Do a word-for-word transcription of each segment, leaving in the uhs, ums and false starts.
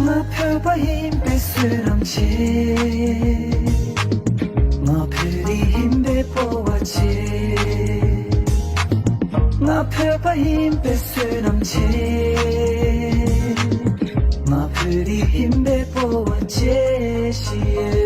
ང་བོད་པ་ཡིན་པའི་བསོད་ནམས་ཆེ། ང་བོད་རིགས་ཡིན་པའི་སྤོབས་པ་ཆེ། ང་བོད་པ་ཡིན་པའི་བསོད་ནམས་ཆེ། ང་བོད་རིགས་ཡིན་པའི་སྤོབས་པ་ཆེ་ཞིག་ཡོད།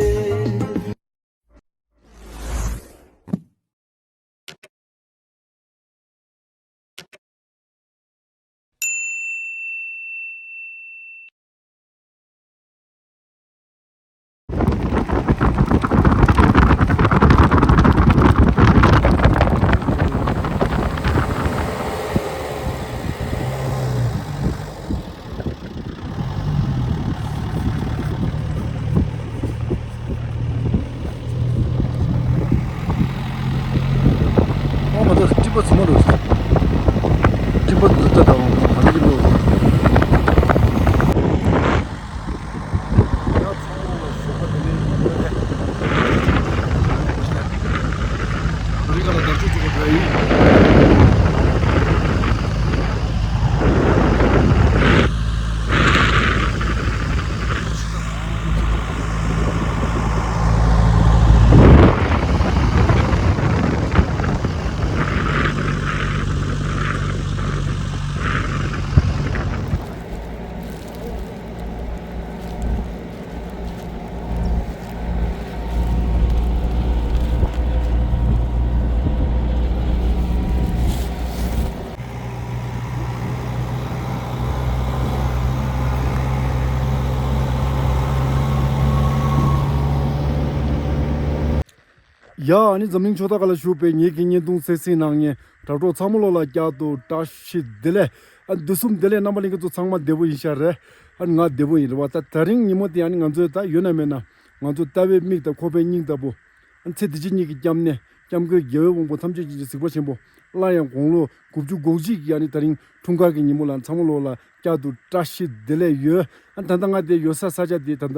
ཨ་མ་ད་སྤྲིན་པ་ཚང་མ་རུ། སྤྲིན་པ་འདི་ལྟ་དང་ག་རེ་གི་འདུག་ཡ། ཨ་ནི་འཛམ་གླིང་ཕྱོགས་མཐའ་ཁག་ལ་བཞུགས་པའི་ངེད་ཀྱི་བརྙན་ཐུང་གསན་གཟིགས་གནང་མཁན་དྲ་གྲོགས་ཚང་མ་ལོ་ལ་བསྐྱར་དུ་བཀྲ་ཤིས་བདེ་ལེགས། ཨ་དུས་གསུམ་བདེ་ལེགས། རྣམ་པ་ལྷན་རྒྱས་ཚོ་ཚང་མ་བདེ་པོ་ཡིན་ཤག་རེད། ཨ་ང་བདེ་པོ་ཡིན་རེད་བ། ད་དེ་རིང་ཉིན་མོ་དེ་ཨ་ནི་ང་ཚོའི་ད་ཡོད་ན་མེད་ན་ང་ཚོ་ལྟ་བའི་མིག་དང་ཁོག་པའི་སྙིང་ལྟ་བུ། ཨ་ཚེ་འདི་ཕྱི་གཉིས་ཀྱི་སྐྱབས་གནས་སྐྱབས་མགོན་རྒྱལ་བའི་དབང་པོ་ཐམས་ཅད་མཁྱེན་ཅིང་གཟིགས་པ་ཆེན་པོ་སླར་ཡང་དགུང་ལོ་དགུ་བཅུ་གོ་གཅིག་གི་ཨ་ནི་དེ་རིང་འཁྲུངས་སྐར་གྱི་ཉིན་མོ་ལ་ཚང་མ་ལོ་ལ་བསྐྱར་དུ་བཀྲ་ཤིས་བདེ་ལེགས་ཡོད། ཨ་ད་ལྟ་ང་དེ་ཡོད་ས་ས་ཆ་དེ་ད་ལྟ་ད་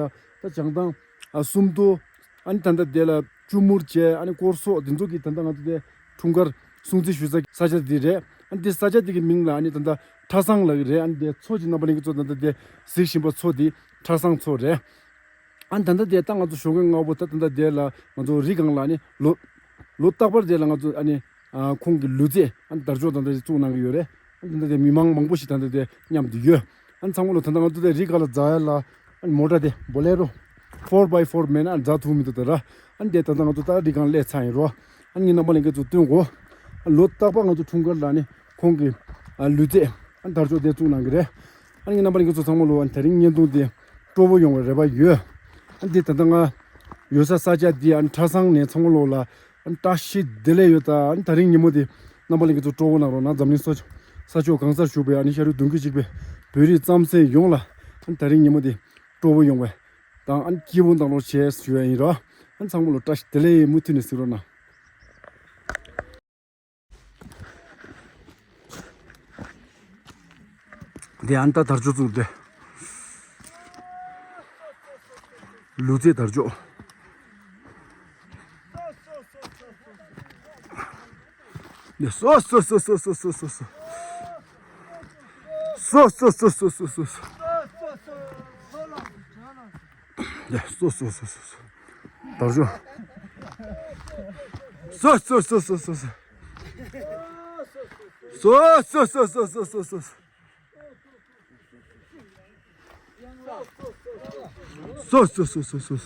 བྱང་ཐང་ཨ་སུམ་མདོ། ཨ་ནི་ད་ལྟ་དེ་ལ་ཆུ་མུར་བྱས་ཨ་ནི་སྐོར་ཚོགས་དེ་ཚོ་གི་ད་ལྟ་ང་ཚོ་དེ་འཁྲུངས་སྐར་སྲུང་བརྩི་ཞུ་ས་ས་ཆ་དེ་རེད། ཨ་ནི་དེ་ས་ཆ་དེ་གི་མིང་ལ་ཨ་ནི་ད་ལྟ་ཁྲ་ཟངས་ལབ་ཀྱི་རེད། ཨ་ནི་དེ་མཚོ་ཅིག་རྣམ་པ་ལྷན་རྒྱས་ཚོ་ད་ལྟ་དེ་གཟིགས་བཞིན་པ་མཚོ་དེ་ཁྲ་ཟངས་མཚོ་རེད། ཨ་ནི་ད་ལྟ་དེ་ད་ང་ཚོ་ཞོགས་ཀས་སྔ་པོ་ད་ད་ལྟ་དེ་ལ་ང་ཚོ་རི་སྒང་ལ་ཨ་ནི་ལོ་ལོ་རྟག་པར་དེ་ལ་ང་ཚོ་ཨ་ནི་ཨ་ཁོང་གི་ལུས་རྩེད་ཨ་ནི་དར་ལྕོག་ད་ལྟ་དེ་བཙུགས་གནང་གི་ཡོད་རེད། ཨ་ནི་ད་ལྟ་དེ་མི་མང་མང་པོ་ཞིག་ད་ལྟ་དེ་མཉམ་དུ་ཡོད། ཨ་ནི་ཚང་མ་ལོ་ད་ལྟ་ང་ཚོ་དེ་རི་སྒང་ལ་འཛེག་ཡ་ལ་ཨ་ནི་མོ་ཊ་དེ་Bolero four by four མེད་ན་ཨ་ནི་འཛེག་ཐུབ་མི་འདུག་ད་ར། ཨ་ནི་དེ་ད་ལྟ་ང་ཚོ་ད་རི་སྒང་སླེབས་ཚར་ཡིན་རོ། ཨ་ནི་ངས་རྣམ་པ་ལྷན་རྒྱས་ཚོ་སྟོན་གོ། ཨ་ལོ་རྟག་པར་ང་ཚོ་འཁྲུངས་སྐར་ལ་ཨ་ནི་ཁོང་གི་ཨ་ལུས་རྩེད་ཨ་ནི་དར་ལྕོག་དེ་བཙུགས་གནང་གི་རེད། ཨ་ནི་ངས་རྣམ་པ་ལྷན་རྒྱས་ཚོ་ཚང་མ་ལོ་ཨ་ནི་དེ་རིང་བརྙན་ཐུང་དེ་སྤྲོ་པོ་ཡོང་བའི་རེ་བ་ཡོད། ཨ་ནི་དེ་ད་ལྟ་ང་ཡོད་ས་ས་ཆ་དེ་ཨ་ནི་ཁྲ་ཟངས་ནས་ཚང་མ་ལོ་ལ་ཨ་ནི་བཀྲ་ཤིས་བདེ་ལེགས་ཡོད། ད་ཨ་ནི་དེ་རིང་ཉིན་མོ་དེ་རྣམ་པ་ལྷན་རྒྱས་ཚོ་སྤྲོ་པོ་གནང་རོགས་གནང་། འཛམ་གླིང་ས་ས་ཕྱོགས་གང་སར་བཞུགས་པའི་ཨ་ནི་ཤ་རུས་གདུང་རྒྱུད་གཅིག་པའི་བོད་རིགས་རྩམ་ཟན་ཡོངས་ལ་ཨ་ནི་དེ་རིང་ཉིན་མོ་དེ་སྤྲོ་པོ་ཡོང་བའི་དང་ཨ་ནི་སྐྱིད་པོ་གནང་རོགས་བྱས་ཞུ་ཡ་ཡིན་རོ། ཨ་ནི་ཚང་མ་ལོ་བཀྲ་ཤིས་བདེ་ལེགས། མུ་མཐུད་ནས་གཟིགས་རོགས་གནང་། དེ་ཨ་ནི་ད་དར་ལྕོག་བཙུགས་ཏེ། ལུས་རྩེད་དར་ལྕོག། དེ་སོ་སོ་སོ་སོ་སོ་སོ། སོ་སོ་སོ་སོ་སོ་སོ། ཡ། སོ་སོ་སོ་སོ་སོ། དར་ལྕོག། སོ་སོ་སོ་སོ་སོ་སོ། སོ་སོ་སོ་སོ་སོ་སོ་སོ། སོ་སོ་སོ་སོ་སོ་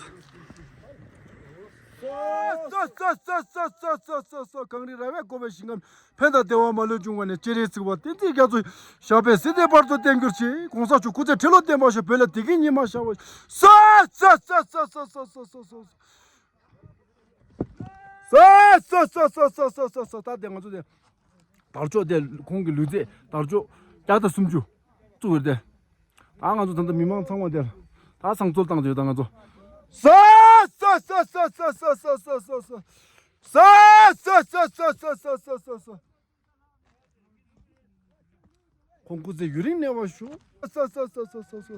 སོ། གངས་རི་ར་བས་བསྐོར་བའི་ཞིང་ཁམས། ཕན་དང་བདེ་བ་མ་ལུས་འབྱུང་བ་ནས། སྤྱན་རས་གཟིགས་དབང་བསྟན་འཛིན་རྒྱ་མཚོ་ཡི། ཞབས་པད་སྲིད་མཐའི་བར་དུ་བརྟན་གྱུར་ཅིག། གོང་ས་མཆོག་སྐུ་ཚེ་ཁྲི་ལོ་བརྟན་པར་ཤོག། བོད་ལ་བདེ་སྐྱིད་ཉི་མ་ཤར་བར་ཤོག། སོ་སོ་སོ་སོ་སོ་སོ། ད་དེ་ང་ཚོ་དེ་དར་ལྕོག་དེ་ཁོང་གི་ལུས་རྩེད་དར་ལྕོག་བརྒྱ་དང་སུམ་ཅུ་བཙུགས་ཡོད་དེ། ད་ང་ཚོ་ད་ལྟ་མི་མང་ཚང་མ་དེར་ད་བསང་གསོལ་བཏང་དེ་ཡོད། ད་ང་ཚོ་སོ་སོ་སོ་སོ། ཁོང་སྐུ་ཚེ་ཡུན་རིང་གནས་པར་ཤོག། སོ་སོ་སོ་སོ།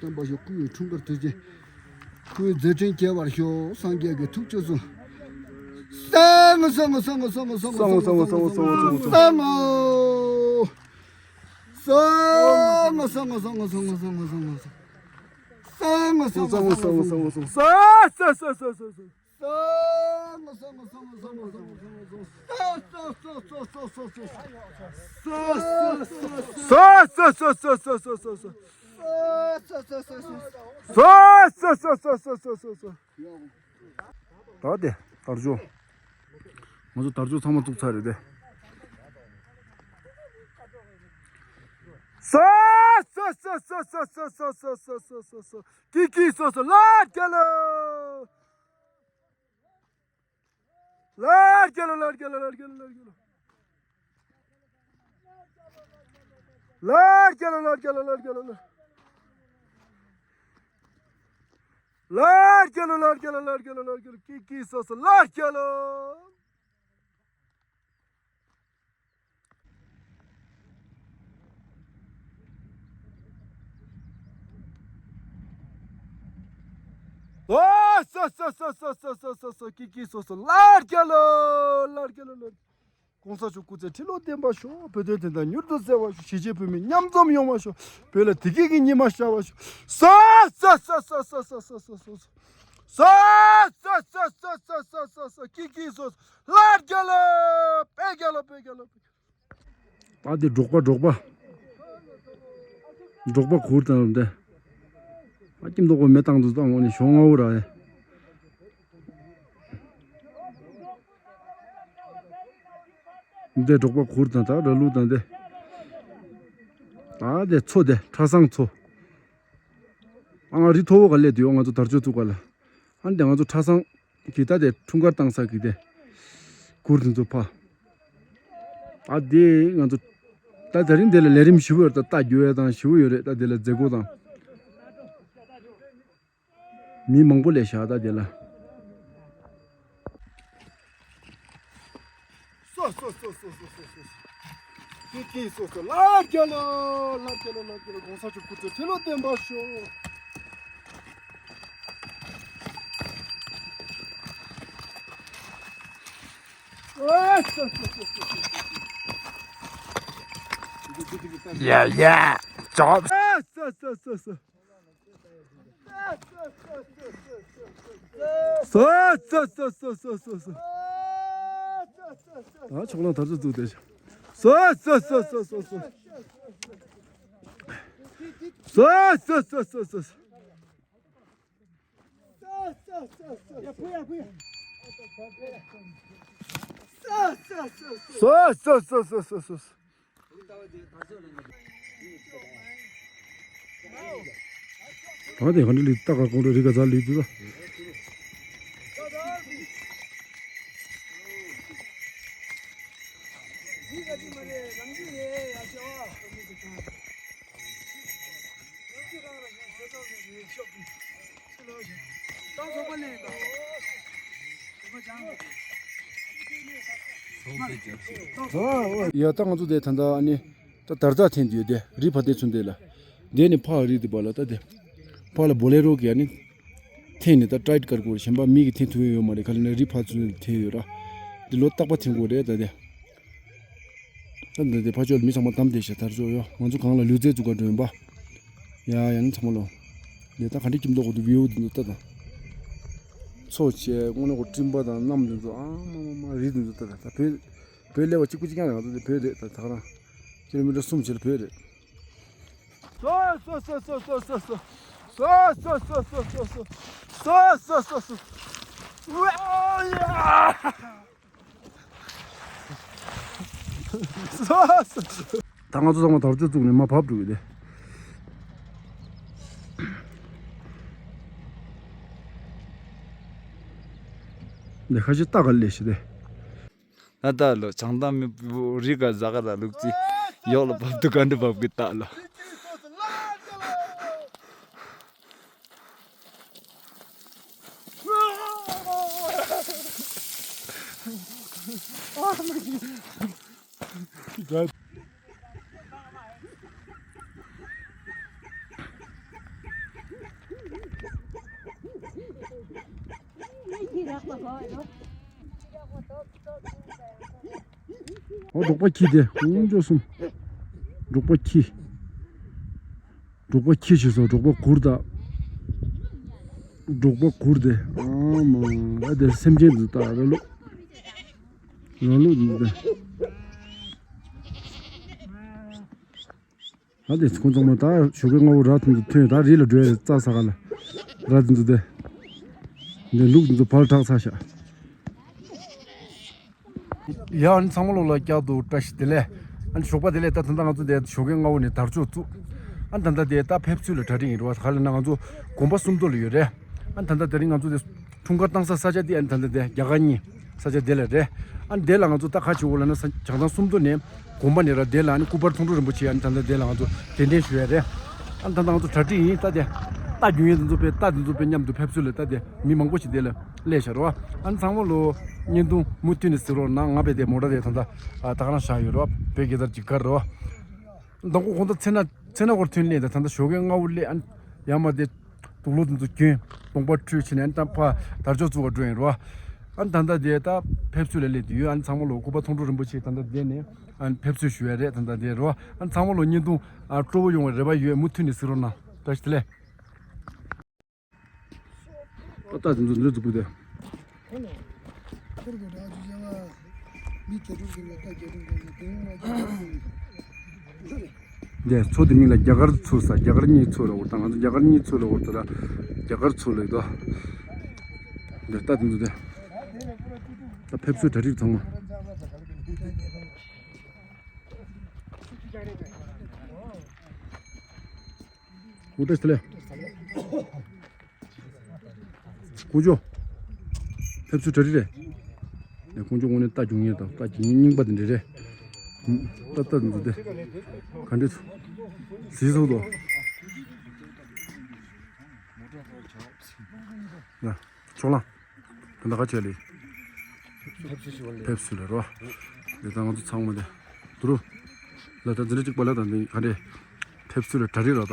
བརྟན་པར་ཤོག་སྐུའི་འཁྲུངས་སྐར་དུས་ཆེན། སྐུའི་མཛད་འཕྲིན་རྒྱས་པར་ཤོག་སངས་རྒྱས་ཀྱི་ཐུགས་རྗེས་སུ། སང་ངོ་སང་ངོ་སང་ངོ་སང་ངོ་སང་ངོ་སང་ངོ་སང་ངོ་སང་ངོ་སང་ངོ་སང་ངོ། སང་ངོ་སང་ངོ་སང་ངོ་སང་ངོ་སང་ངོ་སང་ངོ། སང་ངོ་སང་ངོ་སང་ངོ་སང་ངོ་སང་ངོ། ས་ས་ས་ས་ས་ས། ད་དེ་དར་ལྕོག་ང་ཚོ་དར་ལྕོག་ཚང་མ་བཙུགས་ཚར་རེད་དེ། ཀི་ཀི་སོ་སོ་ལ་རྒྱལ་ལོ། ལ་རྒྱལ་ལོ། ལ་རྒྱལ་ལོ། ལ་རྒྱལ་ལོ། ལ་རྒྱལ་ལོ། ལ་རྒྱལ་ལོ། ལ་རྒྱལ་ལོ། ལ་རྒྱལ་ལོ། ལ་རྒྱལ་ལོ། ལ་རྒྱལ་ལོ། ལ་རྒྱལ་ལོ། ལ་རྒྱལ་ལོ། ལ་རྒྱལ་ལོ། ལ་རྒྱལ་ལོ། ཀི་ཀི་སོ་སོ་ལ་རྒྱལ་ལོ། ཨོ། སོ་སོ་སོ་སོ་སོ་སོ་སོ་སོ། ཀི་ཀི་སོ་སོ་ལ་རྒྱལ་ལོ། ལ་རྒྱལ་ལོ། ལ་རྒྱལ་ལོ། གོང་ས་མཆོག་སྐུ་ཚེ་ཁྲི་ལོ་བརྟན་པར་ཤོག་བོད་དོན་བདེན་མཐའ་མྱུར་དུ་གསལ་བར་ཤོག་གཞིས་བྱེས་བོད་མི་མཉམ་འཛོམས་ཡོང་བར་ཤོག་བོད་ལ་བདེ་སྐྱིད་ཀྱི་ཉི་མ་ཤར་བར་ཤོག་སོ་སོ་སོ་སོ། ཀི་ཀི་སོ་སོ་ལ་རྒྱལ་ལོ། བོད་རྒྱལ་ལོ། བོད་རྒྱལ་ལོ། བོད་རྒྱལ་ལོ། ད་དེ་འབྲོག་པ་འབྲོག་པ། འབྲོག་པ་གུར་དང་འདི། ཨ་ཀྱིམ་མདོག་པོ་མེ་བཏང་འདུག་ད་འོ་ནི་ཞོགས་སྔ་པོ་ར་ཨེ། འདི་འབྲོག་པ་གུར་དང་ད་ར་ལུག་དང་འདི། ད་དེ་མཚོ་དེ་ཁྲ་སང་མཚོ། ཨ་ང་རི་མཐོ་བོ་ག་སླེབས་དུས་ང་ཚོ་དར་ལྕོག་བཙུགས་ག་ལ། ཨ་འདི་ང་ཚོ་ཁྲ་སང་གི་ད་དེ་འཁྲུངས་སྐར་བཏང་ས་གི་དེ། གུར་དེ་ཚོ་ཕ། ཨ་དེ་ང་ཚོ། ད་དེ་རིང་འདི་ལ་ལས་རིམ་ཞེ་པོ་ཡོད་རེད་ད། རྟ་རྒྱུག་ཡ་དང་ཞེ་པོ་ཡོད་རེད་ད། དེ་ལ་མཛད་སྒོ་དང་། མི་མང་པོ་སླེབས་ཤག་ད་དེ་ལ། སོ་སོ་སོ། ཀི་ཀི་སོ་སོ་ལ་རྒྱལ་ལོ། ལ་རྒྱལ་ལོ། ལ་རྒྱལ་ལོ། གོང་ས་མཆོག་སྐུ་ཚེ་ཁྲི་ལོ་བརྟན་པར་ཤོག་ཨ་སོ་སོ་སོ་སོ། ཡ་ཡ། ཅོབ། ཨ་སོ་སོ་སོ་སོ། སོ་སོ་སོ་སོ་སོ། ད་ཕྱོགས་གླང་དར་ལྕོག་བཙུགས་བསྡད་ཤག་སོ་སོ་སོ་སོ་སོ། སོ་སོ་སོ་སོ་སོ། སོ་སོ་སོ་སོ་སོ། ད་དེ་ག་འདྲ་ལུས་ད་ག་གོང་དུ་རི་ག་ཛ་ལུས་དུ་ད། ཡ་ད་ང་ཚོ་དེ་ད་ལྟ་ཨ་ནི་ད་དར་རྩ་འཐེན་དུས་དེ་རི་ཕ་དེ་ཚུན་དེ་ལ་དེ་ནི་ཕ་རི་དེ་བ་ལ་ད་དེ་ཕ་ལ་བོ་ལེ་རོ་གི་ཨ་ནི་འཐེན་ནི་ད་ཊའིཊ་ཀར་གོ་གཞན་པ་མི་གི་འཐེན་ཐུབ་ཡོད་མ་རེད། ག་ལ་ནི་རི་ཕ་ཚུན་འཐེན་ཡོད་ར། དེ་ལོ་རྟག་པ་འཐེན་དགོས་རེད་ད་དེ། ད་འདི་འདི་ཕ་ཆོས་མི་ཚང་མ་དམ་བསྡད་ཤག་དར་ལྕོག་ཡོ། ང་ཚོ་གང་ལ་ལུས་རྩལ་བཙུགས་ག་འགྲོ་ཡིན་པ། ཡ་ཡ་ནི་ཚང་མ་ལོ། ལས་ད་ག་འདྲ་ཁྱིམ་ཐོག་གོ་དུ་བིའུ་འདི་འདུག་ལྟ་དང་། མཚོ་ཆེ་དངོས་གནས་གོ་སྤྲིན་པ་དང་གནམ་འདི་ཚོ་ཨ་མ་མ་མ་རི་འདི་ཚོ་ལྟ་དང་། ད་བོད་བོད་ལས་བ་གཅིག་པུ་གཅིག་རྐྱང་རེད། ང་ཚོ་འདི་བོད་རེད་ད་ད་ག་རང་། ཀི་ལོ་མི་ཊར་གསུམ་ཕྱེད་ལ་བོད་རེད། སོ་སོ་སོ། སོ་སོ་སོ། སོ་སོ་སོ། སོ་སོ་སོ། ད་ང་ཚོ་ཚང་མ་དར་ལྕོག་བཙུགས་ནས་མར་བབས་འགྲོ་གི་རེད། འདི་ཁ་ཤས་རྟ་ག་ལས་ཤི་དེ། ཨ་ད་ལོ་བྱང་ཐང་མི་བུ་རི་ག་ཟ་ག་ར་ལུག་ཙི་ཡོག་ལ་བབ་དུ་ག་འདྲ་བབ་གི་ད་ལོ། ཨོ་འབྲོག་པ་ཁྱི་དེ་ཀུན་སྤྱོད་གསུམ། འབྲོག་པ་ཁྱི། འབྲོག་པ་ཁྱི་ཞིག་སོ་འབྲོག་པ་གུར་དང་། འབྲོག་པ་གུར་དེ་ཨ་མ་ཨ་དེ་སེམས་ཅན་དུ་ལྟ་ར་ལུག་ར་ལུག་འདི་དེ། ཨ་དེ་ཁོང་ཚང་མ་ད་ཞོགས་ཀའི་སྔ་པོ་ར་དེ་ཚོ་ཐོན་ད་རི་ལ་འགྲོ་ཡ་རེད་རྩྭ་ཟ་ག་ལ། ར་དེ་ཚོ་དེ། འདི་ལུག་དེ་ཚོ་ཕར་དྲག་ཚར་ཤག་ཡ་ཨ་ནི་ཚང་མ་ལོ་ལ་བསྐྱར་དུ་བཀྲ་ཤིས་བདེ་ལེགས། ཨ་ནི་ཞོགས་པ་བདེ་ལེགས། ད་ད་ལྟ་ང་ཚོ་འདི་ཞོགས་ཀའི་སྔ་པོ་ནས་དར་ལྕོག་བཙུགས། ཨ་ནི་ད་ལྟ་འདི་ད་ཕེབས་བསུ་ལ་གྲ་སྒྲིག་ཡིན་རེད་བ། ག་ལ་ན་ང་ཚོ་དགོན་པ་སུམ་མདོ་ལ་ཡོད་རེད། ཨ་ནི་ད་ལྟ་དེ་རིང་ང་ཚོ་འདི་འཁྲུངས་སྐར་བཏང་ས་ས་ཆ་འདི་ཨ་ནི་ད་ལྟ་འདི་རྒྱ་གར་གཉིས་ས་ཆ་འདི་ལ་རེད། ཨ་ནི་འདི་ལ་ང་ཚོ་ད་ག་བྱེད་དགོས་ལབ་ན་ས་བྱང་ཐང་སུམ་མདོ་ནས་དགོན་པ་ནས་ར་འདི་ལ་ཨ་ནི་སྐུ་པར་མཐོང་གྲོལ་རིན་པོ་ཆེ་ཨ་ནི་ད་ལྟ་འདི་ལ་ང་ཚོ་གདན་འདྲེན་ཞུ་ཡ་རེད། ཨ་ནི་ད་ལྟ་ང་ཚོ་གྲ་སྒྲིག་ཡིན། ད་དེ་རྟ་རྒྱུག་མཁན་དེ་ཚོ་དཔེ་རྟ་དེ་ཚོ་དཔེ་མཉམ་དུ་ཕེབས་བསུ་ལ་ད་དེ་མི་མང་པོ་ཞིག་དེ་ལ་སླེབས་ཤག་རོ། ཨ་ནི་ཚང་མ་ལོ་བརྙན་ཐུང་མུ་མཐུད་ནས་གཟིགས་རོགས་གནང་། ང་དཔེ་དེ་མོ་ཊ་དེ་ད་ལྟ་ད་ག་རང་བཞག་ཡོད་རོ། བོད་རྒྱལ་དར་གྱི་སྒར་རོ། མདང་དགོང་དགོང་དག་ཚེ་ན་ཚེ་ན་སྐོར་ཐོན་སླེབས། ད་ད་ལྟ་ཞོགས་ཀའི་སྔ་པོ་སླེབས། ཨ་ནི་ཡར་མར་དེ་དུག་ལོག་དེ་ཚོ་གྱོན། གདོང་པ་འཁྲུད་བྱས་ནས་ཨ་ནི་ད་ཕར་དར་ལྕོག་བཙུགས་པར་འགྲོ་ཡིན་རོ། ཨ་ནི་ད་ལྟ་དེ་ད་ཕེབས་བསུ་ལ་སླེབས་དུས་ཡོད། ཨ་ནི་ཚང་མ་ལོ་སྐུ་པར་མཐོང་གྲོལ་རིན་པོ་ཆེ་ད་ལྟ་དེ་ནས་ཨ་ནི་ཕེབས་བསུ་ཞུ་ཡ་རེད། ད་ལྟ་དེ་རོ། ཨ་ནི་ཚང་མ་ལོ་བརྙན་ཐུང་ཨ་སྤྲོ་པོ་ཡོང་བའི་རེ་བ་ཡོད། མུ་མཐུད་ནས་གཟིགས་རོགས་གནང་། བཀྲ་ཤིས་བདེ་ལེགས། ཨ་ད་དེ་ཚོ་འདི་འདྲ་འཛུགས་པོ་དེ། འདི་མཚོ་དེ་མིང་ལ་རྒྱ་གར་མཚོ་ཟེར། རྒྱ་གར་གཉིས་མཚོ་ལ་འོར་ད། ང་ཚོ་རྒྱ་གར་གཉིས་མཚོ་ལ་འོར་ད་ར། རྒྱ་གར་མཚོ་ལ་འདུག་འདི་ལྟ་དེ་ཚོ་དེ། ད་ཕེབས་བསུ་གྲ་སྒྲིག་ཚང་མ། ཨོ་བཀྲ་ཤིས་བདེ་ལེགས། དཀོན་མཆོག་ཕེབས་བསུ་གྲ་སྒྲིག་རེད། ནས་དཀོན་མཆོག་དངོས་གནས་རྟ་རྒྱུག་མཁན་དང་རྟ་རྒྱུག་མཁན་རྙིང་པ་དེ་འདྲ་རེད། ད་ལྟ་འདུག་སྟེ། ག་འདྲ་ཚོ། ཟིག་ཚོགས་དོ། ཡ། ཕྱོགས་གླང་། དེ་འདྲ་ག་བྱས་ལེ། ཕེབས་བསུ་ལེ་རོ། ལེ་ད་ང་ཚོ་ཚང་མ་དེ། དུ་རུ། ལ་ད་འཛིན་གྲྭ་གཅིག་པ་ལ་ད་འདི་ག་འདྲས། ཕེབས་བསུ་ལ་གྲ་སྒྲིག་རོ་ད།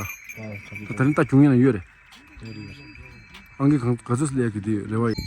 ད་ད་རིང་ད་བྱུང་ཡིན་ན་ཡོད་རེད། ཨང་ཀི་གང་ག་ཚོད་སླེབས་ཀྱི་དེ་རེ་བ་ཡིན།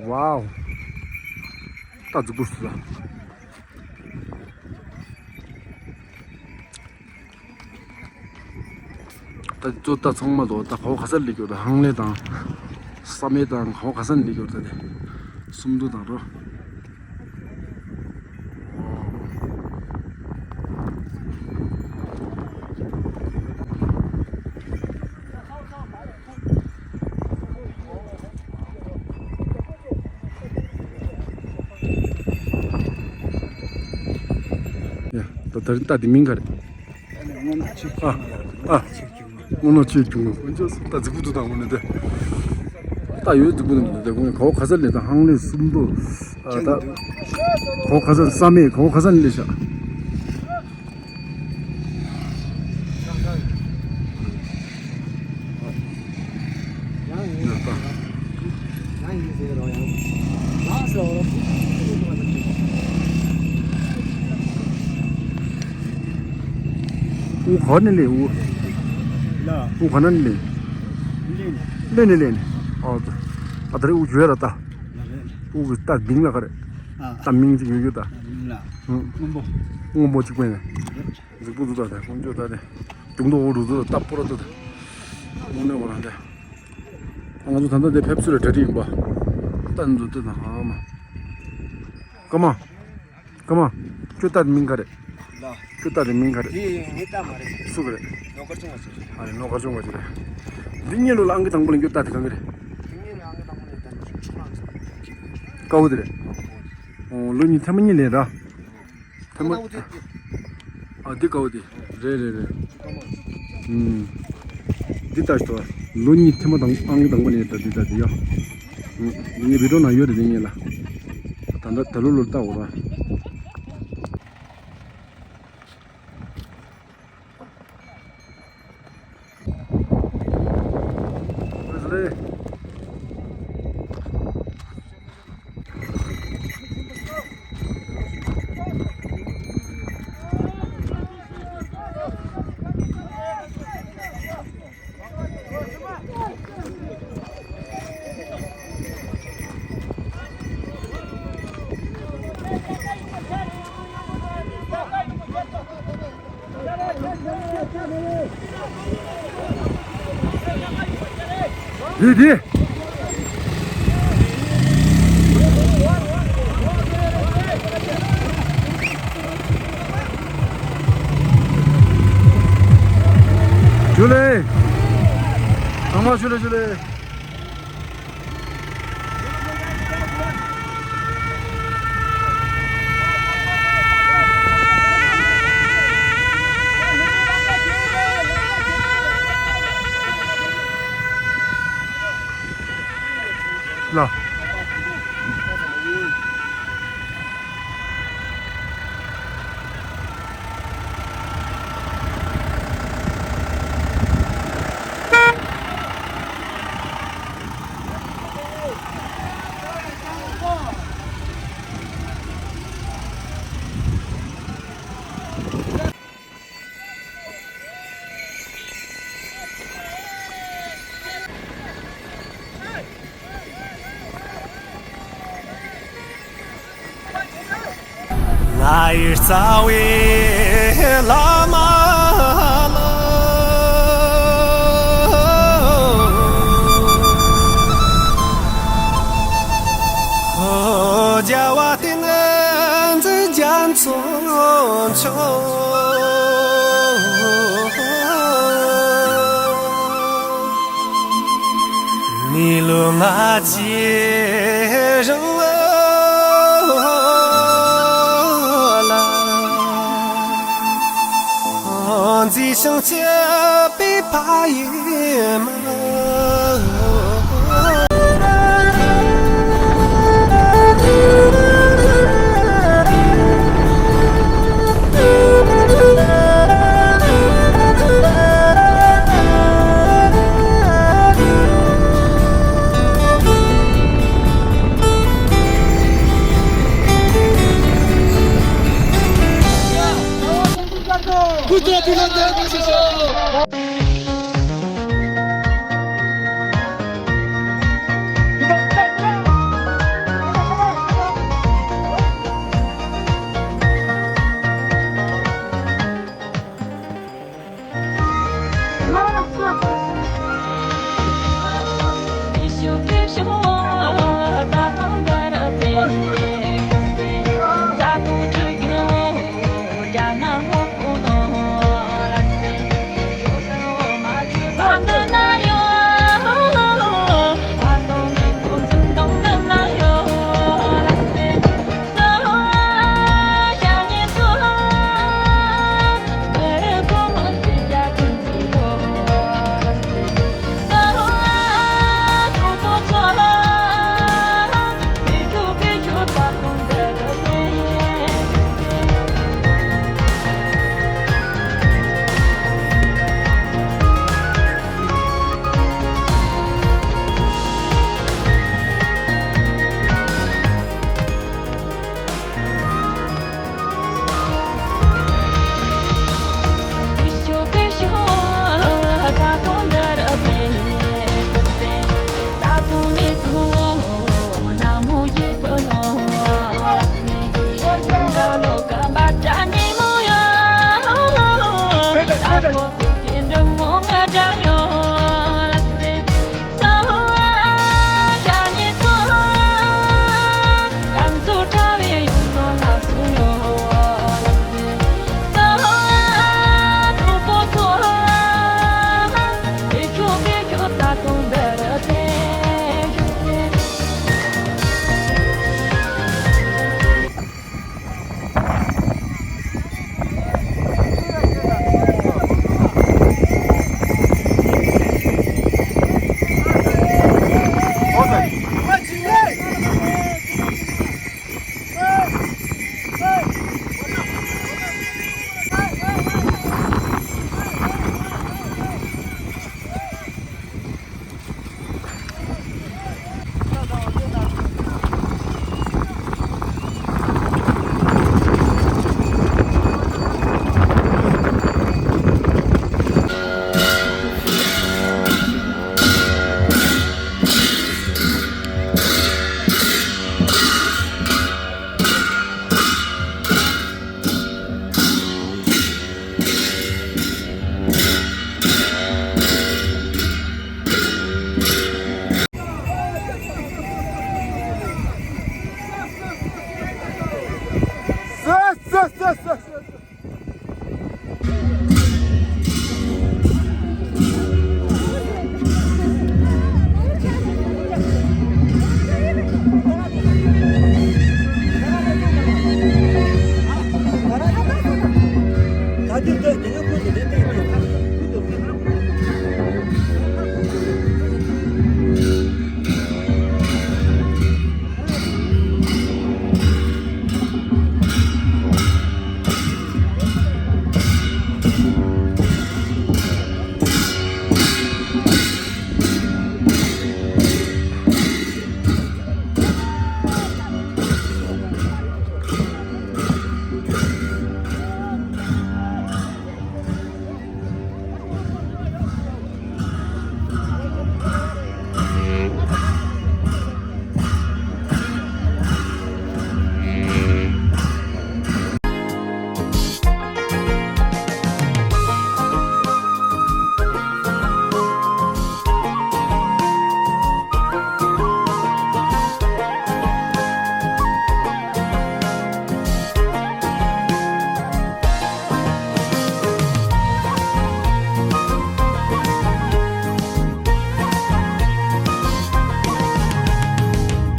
ཝའོ། ད་རྫིག་པོ་སུ་ལ། ད་ཚོ་ད་ཚང་མ་དོ་ད་གའོ་ག་ས་ལི་གོ་ད་ཧང་ལེ་དང་ས་མེ་དང་གའོ་ག་ས་ལི་གོ་ད་ནི་སུམ་དུ་དང་རོ། ཡ། ད་ད་རིང་ད་འདི་མིང་ག་རེད། ཨ། ཨ། སྔོན་ལ་ཆེ་བྱུང་ལ་དཀོན་མཆོག་སུ་ད་རྫིག་པོ་འདུག་ད་དངོས་གནས་དེ། ད་ཡོད་རྫིག་པོ་འདུག་ད་དངོས་གནས་གའོ་ག་ས་ལེ་ད་ཧང་ལེ་སུམ་མདོ། ཨ་ད། གའོ་ག་ས་ས་མེ་གའོ་ག་ས་ལེ་ཤག་ཡང་ཡིན། ཡང་ཡིན་ཟེར་རོ་ཡང་། ཡང་ཟེར་རོ། དབུ་ག་ནས་ལེན། དབུ། ལ། དབུ་ག་ནས་ལེན། ལེན་ནས། ལེན་ནས་ལེན་ནས། ཨོ། ད་ད་རེས་དབུ་འཇུ་ཡ་ལ་ལྟ། ལ་རེད། དབུ་གི་རྟ་མིང་ལ་ག་རེད། ཨ། རྟ་མིང་ཅིག་ཡོད་ཡོད་ད། ལ་མིང་ལ། ཧུང་། སྔོན་པོ། སྔོན་པོ་གཅིག་པ་ཡིན། རེད། རྫིག་པོ་འདུག་ད་དེ་ཀུན་སྤྱོད་ད་དེ། དུང་དུ་འོ་རུ་འདུག་ད་པོ་ར་འདུག་ད། དངོས་གནས་འོ་ར་དེ། ང་ཚོ་ད་ལྟ་དེ་ཕེབས་བསུ་ལ་གྲ་སྒྲིག་ཡིན་པ། རྟ་འདུག་ད་ད་ཨ་མ། ཀ་མ། ཀ་མ། ཁྱོད་རྟ་མིང་ག་རེད། ལ། ཁྱོད་རྟ་དེ་མིང་ག་རེད། དེ་ངའི་རྟ་མ་རེད། སུ་ག་རེད། ནོར་དཀར་ཆུང་བ་ཟེར། ཨ་རེད། ནོར་དཀར་ཆུང་བ་ཅིག་རེད། འདི་གཉིས་ལོ་ལ་ཨང་ཀི་དང་པོ་ལེན་རྒྱུ་རྟ་དེ་གང་གི་རེད། འདི་གཉིས་ལ་ཨང་ཀི་དང་པོ་ལེན་རྟ་འདི་ཆུང་ཆུང་ཨང་ཀི། དཀར་པོ་དེ་རེད། ཨོ། ལོ་གཉིས་ཐེངས་མ་གཉིས་ལེན་ར། ཐེངས་མ། ཨ་འདི་དཀར་པོ་དེ། རེད་རེད་རེད། ཨུམ། འདི་ལྟ་ཞིག་ལོ་གཉིས་ཐེངས་མ་དང་ཨང་ཀི་དང་པོ་ལེན་ར་འདི་ལྟ་དེ་ཡ། ངས་བི་ཌིའོ་ནང་ཡོད་རེད་དེ་ངས་ལ། ད་ལྟ་ད་ལོ་ལོ་ལྟ་འོ་ར། འདི་འདི། ཞུ་ལེ། ཚང་མ་ཞུ་ལེ་ཞུ་ལེ། ལ། ང་ཡི་རྩ་བའི་བླ་མ་ལ། ཨོ། རྒྱལ་བ་བསྟན་འཛིན་རྒྱ་མཚོ་མཆོག། མི་ལོ་ལྔ་བཅུའི་རིང་ལ། མཛེས་ཤིང་སྐྱིད་པའི་ཕ་ཡུལ་མ།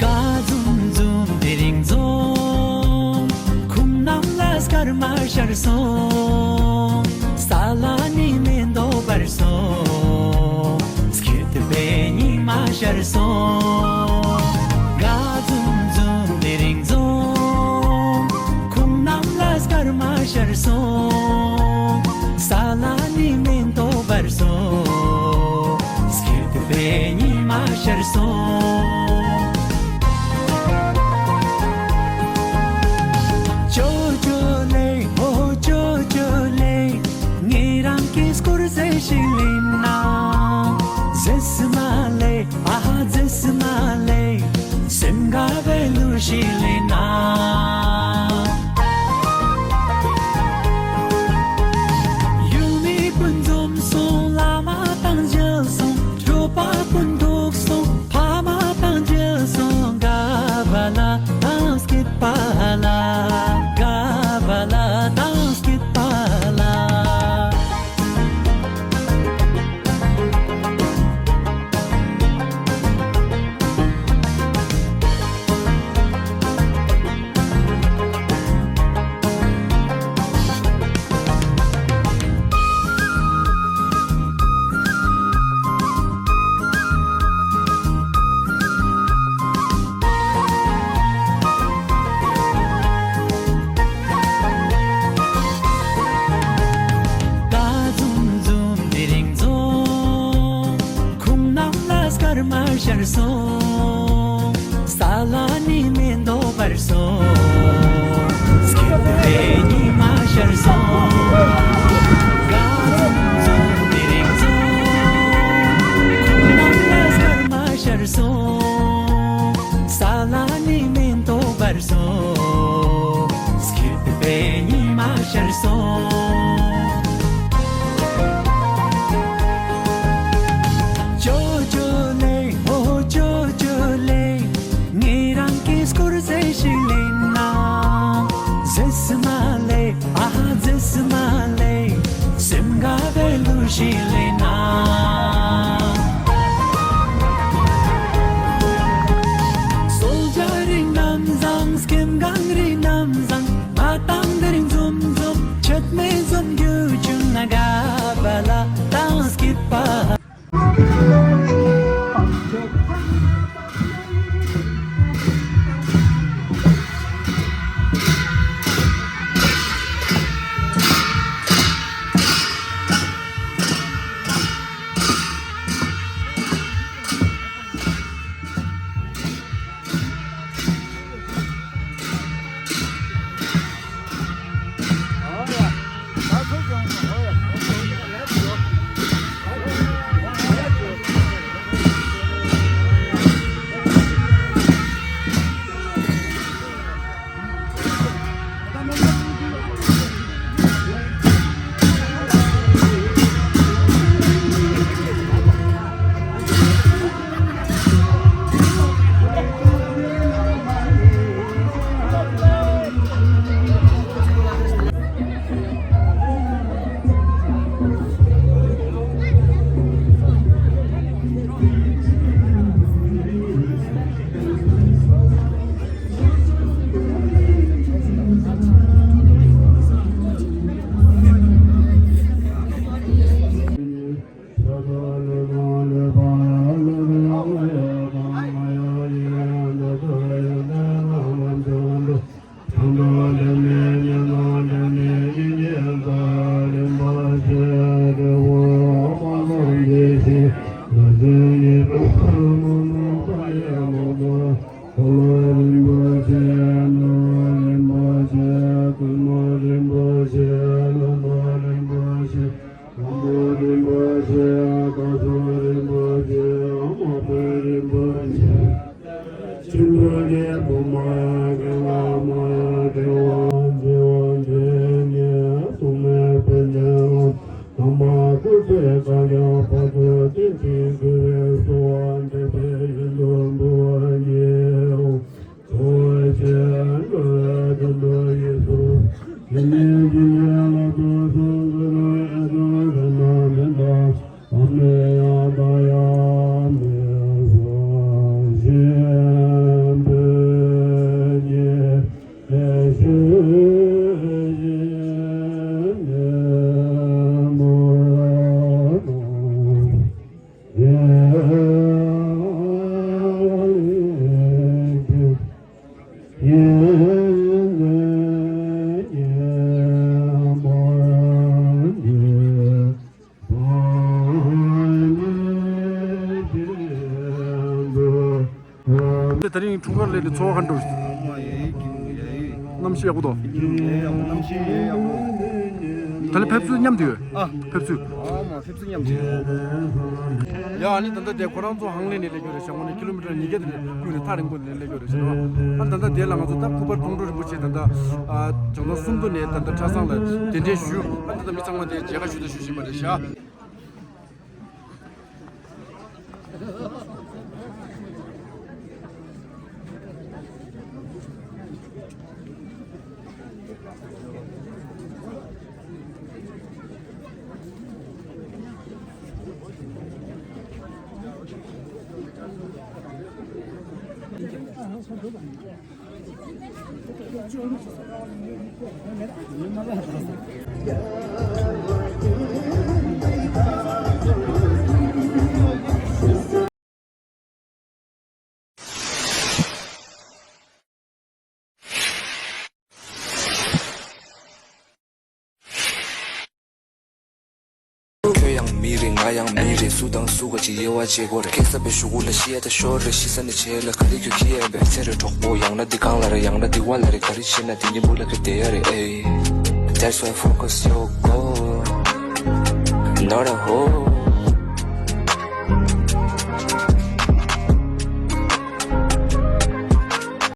ཀ་འཛུམ་འཛུམ་དེ་རིང་འཛོམས། ཁུག་རྣམས་ལ་སྐར་མ་ཤར་སོང་། ས་ལ་ནི་མེ་ཏོག་འབར་སོང་། སྐྱིད་པའི་ཉི་མ་ཤར་སོང་། ཀ་འཛུམ་འཛུམ་དེ་རིང་འཛོམས། ཁུག་རྣམས་ལ་སྐར་མ་ཤར་སོང་། ས་ལ་ནི་མེ་ཏོག་འབར་སོང་། སྐྱིད་པའི་ཉི་མ་ཤར་སོང་། ཅོ་ཅོ་ལེ། ཨོ་ཅོ་ཅོ་ལེ། ངེད་རང་གི་སྐོར་ཟེར་ཞིག་ལེན་ན། ཟེར་སི་མ་ལེ། ཨ་ཧ་ཟེར་སི་མ་ལེ། སེམས་དགའ་བའི་གླུ་ཞིག་ལེན་ན། ཡུལ་མི་ཀུན་འཛོམས་སོང་། བླ་མ་དང་མཇལ་སོང་། གྲོགས་པ་ཀུན་ཐུག་སོང་། ཕ་མ་དང་མཇལ་སོང་། དགའ་བ་ལ་དང་སྐྱིད་པ་ལ། དགའ་བ་ལ་དང་སྐྱིད་པ་ལ། ཀ་འཛུམ་འཛུམ་དེ་རིང་འཛོམས། ཁུག་རྣམས་ལ་སྐར་མ་ཤར་སོང་། ས་ལ་ནི་མེ་ཏོག་འབར་སོང་། སྐྱིད་པའི་ཉི་མ་ཤར་སོང་། ཀ་འཛུམ་འཛུམ་དེ་རིང་འཛོམས། ཁུག་རྣམས་ལ་སྐར་མ་ཤར་སོང་། ས་ལ་ནི་མེ་ཏོག་འབར་སོང་། སྐྱིད་པའི་ཉི་མ་ཤར་སོང་། སོལ་ཇ་རིགས་རྣམས་བཟང་། སྐེམ་གང་རིགས་རྣམས་བཟང་། མ་བཏང་འདིར་འཛོམས་འཛོམས། ཆད་མེད་འཛོམས་རྒྱུ་བྱུང་ན། ག་པ་ལ་དང་སྐྱིད་པ། དེ་ད་རིང་འཁྲུངས་སྐར་སླེབས་ནས་ཚོར་བ་ག་འདྲ་འདུག་གནམ་གཤིས་ཡག་པོ་འདུག་གནམ་གཤིས་ཡག་པོ། ད་ལྟ་ཕེབས་བསུ་མཉམ་དུ་ཡོད། ཨ། ཕེབས་བསུ། ཨ་མ་ཕེབས་བསུ་མཉམ་དུ་ཡོད། ཡ་ཨ་ནི་ད་ལྟ་དེ་ཁོ་རང་ཚོ་ཧང་ལེ་ནས་སླེབས་ཀྱི་རེད་ཤག་དངོས་གནས་ཀི་ལོ་མི་ཊར་ཉིས་བརྒྱ་དེ་ནས་ཀུན་ནས་ཐག་རིང་པོ་ནས་སླེབས་ཀྱི་རེད་ཤག་ཨ་ད་ལྟ་དེ་ལ་ང་ཚོ་ད་སྐུ་པར་མཐོང་གྲོལ་རིན་པོ་ཆེ་ད་ལྟ་ཨ་བྱང་ཐང་སུམ་མདོ་ནས་ད་ལྟ་ཁྲ་ཚང་ལ་གདན་འདྲེན་ཞུ། ཨ་ད་ལྟ་མི་ཚང་མ་དེ་མཇལ་ཁ་ཞུ་ད་ཞུ་བཞིན་པ་རེད་ཤག་ཁྱོད་ཡང་མི་རེད། ང་ཡང་མི་རེད། སུ་དང་སུ་ག་ཅིག་དབྱེ་བ་འབྱེད་དགོས་རེད། ཁེ་ས་པའི་གཞུག་གུ་ལ་ཤི་ཡ་ད་ཤོར་རེད། ཤི་ས་ནས་རྗེས་ལ་ག་རེ་ཁྱོད་ཁྱི་ཡ་བས་ཚེ་རེ་གྲོགས་པོ། ཡང་ན་འདི་གང་ལ་རེད། ཡང་ན་འདི་བ་ལ་རེད། ག་རེ་བྱེད་ན་དེ་གཉིས་མུ་ལ་ཁྱོད་བསྡད་ཡ་རེད། ཨེ། That's why focus your goal, not a hole.